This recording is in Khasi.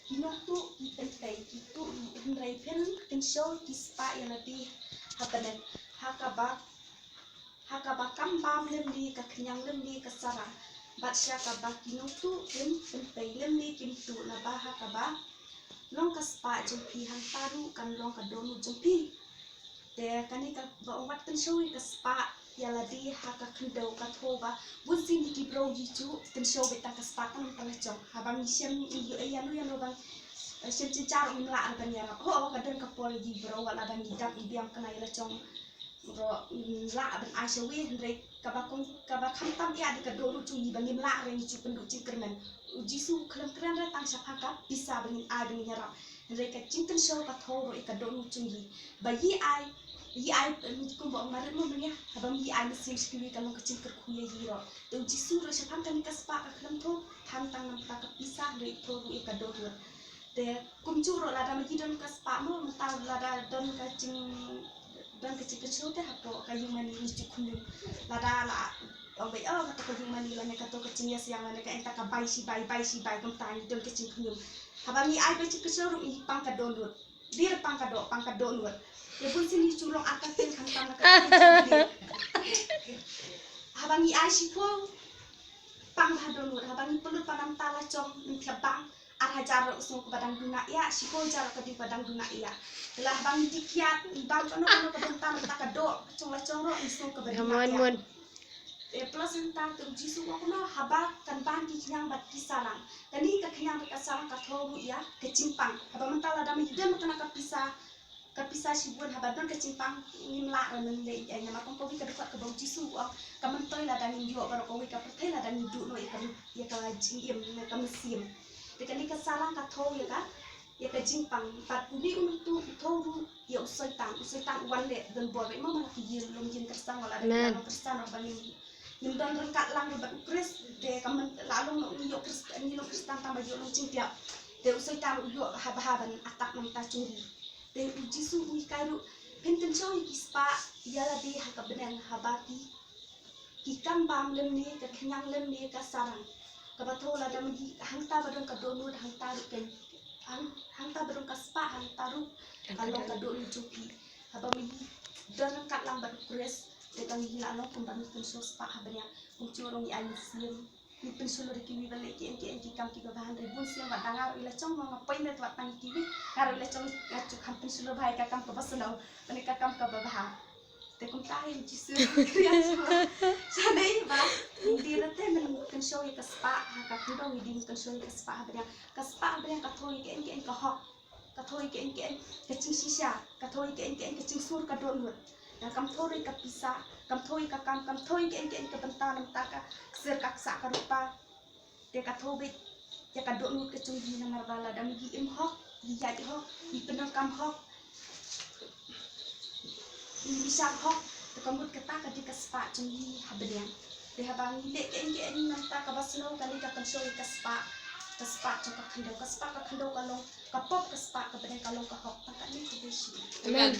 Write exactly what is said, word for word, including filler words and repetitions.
Ki nongtuh ki pynpei, ki tuh ruh, hynrei phin kynshew ki spah ïa lade ha bneng, ha kaba, ha kaba kam bam lymne ka khñiang lymne ka sarang, bad sha kaba ki nongtuh kim pynpei lymne kim tuh, naba ha kaba long ka spah jong phi, hangta ruh kan long ka dohnud jong phi. Te kane kaba ong wat kynshew ïa ka spah ïa lade ha ka khyndew, ka thoh ba bun sien ki briew ki ju kynshew beit tang ka spah tang tang la jong. Haba ngi shem, ngi ïoh ïano ïano ban, eh, shem jynjar, ngim lah ban ïarap. Ho, ka don ka por ki briew wat la ban ngi dap ngi biang kane ïa la jong ruh, ngim lah ban ai sha wei, hynrei kaba kong, kaba khamtam ïa dei ka dohnud jong ngi ba ngim lah re, ngi ju pynduh jingkyrmen. U Jisu u khlem kren re tang shaphang ka pisa ba ngin ai ba ngin ïarap. Hynrei ka jingkynshew ka thoh ruh ïa ka dohnud jong ngi. Ba ngi ai, ngi ai, em, kumba ong Marit mo mynne, haba ngi ai mynsiem sha kiwei ka long ka jingkyrkhu ïa ngi ruh. Te u Jisu ruh shaphang kane ka spah ka khlem thoh than tang namar ka pisa, hynrei thoh ruh ïa ka dohnud. Te kumjuh ruh lada ma ngi don ka spah mo, mynta lada don ka jing, don ka jingkynshew te hapoh ka ïingmane ngi ju khñium. Lada la ong ba, oh, kato ka ïingmane lane kato ka jingïaseng lane ka enta ka bai shi bai, bai shi bai, kumta ngi don ka jingkhñium. Haba ngi ai ba jingkynshew ruh ngi pang ka dohnud. Dei re pang ka doh, pang ka dohnud. Ïa bun sien ngi ju long ar ka teng khamtam na ka teng jong ngi. Haba ngi ai shiphew, pang bha dohnud. Haba ngi pynlut pat namar ta la jong, ngi thiah bang ar hajar ruh sngew kaba dang duna ïa, shiphew hajar ruh ka dei ba dang duna ïa. Te la haba ngi dih kiad, ngi bam kano kano ka bynta, namar ta ka doh, ka jong la jong ruh ngi sngew kaba duna ïa. Eh, plus hangta te u Jisu u ong kumno, haba kan bam ki khñiang bad ki sarang. Kane ka khñiang bad ka sarang ka thoh ruh ïa ka jingpang. Haba mynta lada ma ngi don kane ka pisa, ka pisa shibun, haba don ka jingpang ngim lah re ban leh ei ei, namar kum kawei ka dkhot kaba u Jisu u ong, ka myntoi lada ngin ïoh baroh kawei, ka pyrthei lada ngin duh noh ïa ka, ïa ka jingim ne ka mynsiem. Te kane ka sarang ka thoh ïa ka, ïa ka jingpang. Bad une u nongtuh u thoh ruh ïa u Soitan, u Soitan u wan leh don bor beit mo, man la ki ïing lum ïing Khristan, wat la dang long Khristan ruh ba ngin, ngin don ryngkat lang ruh bad u Khrist. Te ka myn, la long ngi ïoh Khrist, ngi long Khristan tang ba ïoh long jingtiap. Te u Soitan u ïoh ha bha ban attack namar ta jong ngi. Te u Jisu u hikai ruh, phin kynshew ïa ki spah ïa lade ha ka bneng, haba ki, ki kam bam lymne ka khñiang lymne ka sarang. Kaba thoh lada ma ngi, hangta ba don ka dohnud, hangta ruh kan, hang, hangta ba don ka spah, hangta ruh ka long ka dohnud jong phi. Haba ma ngi don ryngkat lang bad u Khrist, te ka ngi la long kumba ngi kynshew spah ha bneng. Kumjuh ruh ngi ai mynsiem. Ngi pynshlur ïa kiwei ban leh ki ei ki ei ki kam kiba bha, hynrei bun sien wat dang nga ruh i la jong, nga poi ne wat tang ïa kiwei, nga ruh i la jong nga ju kham pynshlur bha ïa ka kam kaba sniew, bad ïa ka kam kaba bha. Te kumta hi u Jisu u kren shuwa. Shane ba ngi dei lade ban kynshew ïa ka spah ha ka khyndew, ngi dei ban kynshew ïa ka spah ha bneng. Ka spah ha bneng ka thoh ïa ki ei ki ei ka hok. Ka thoh ïa ki ei ki ei ka jingshisha, ka thoh ïa ki ei ki ei ka jingsur ka dohnud. Nang kam thoh ruh ïa ka pisa, kam thoh ïa ka kam, kam thoh ïa ki ei ki ei ka bynta namar ta ka ksiar ka ksah ka rupa. Te ka thoh beit ïa ka dohnud ka jong ngi, namar ba lada ma ngi im hok, ngi ïaid hok, ngi pyndonkam hok, ngi bishar hok, te ka mut kata ka dei ka spah jong ngi ha bneng. Te haba ngi leh ki ei ki ei namar ta kaba sniew, kane ka kynshew ïa ka spah, ka spah jong ka khyndew, ka spah ka khyndew ka long ka pop, ka spah ka bneng ka long ka hok. Tang kane, khublei shibun. Amen.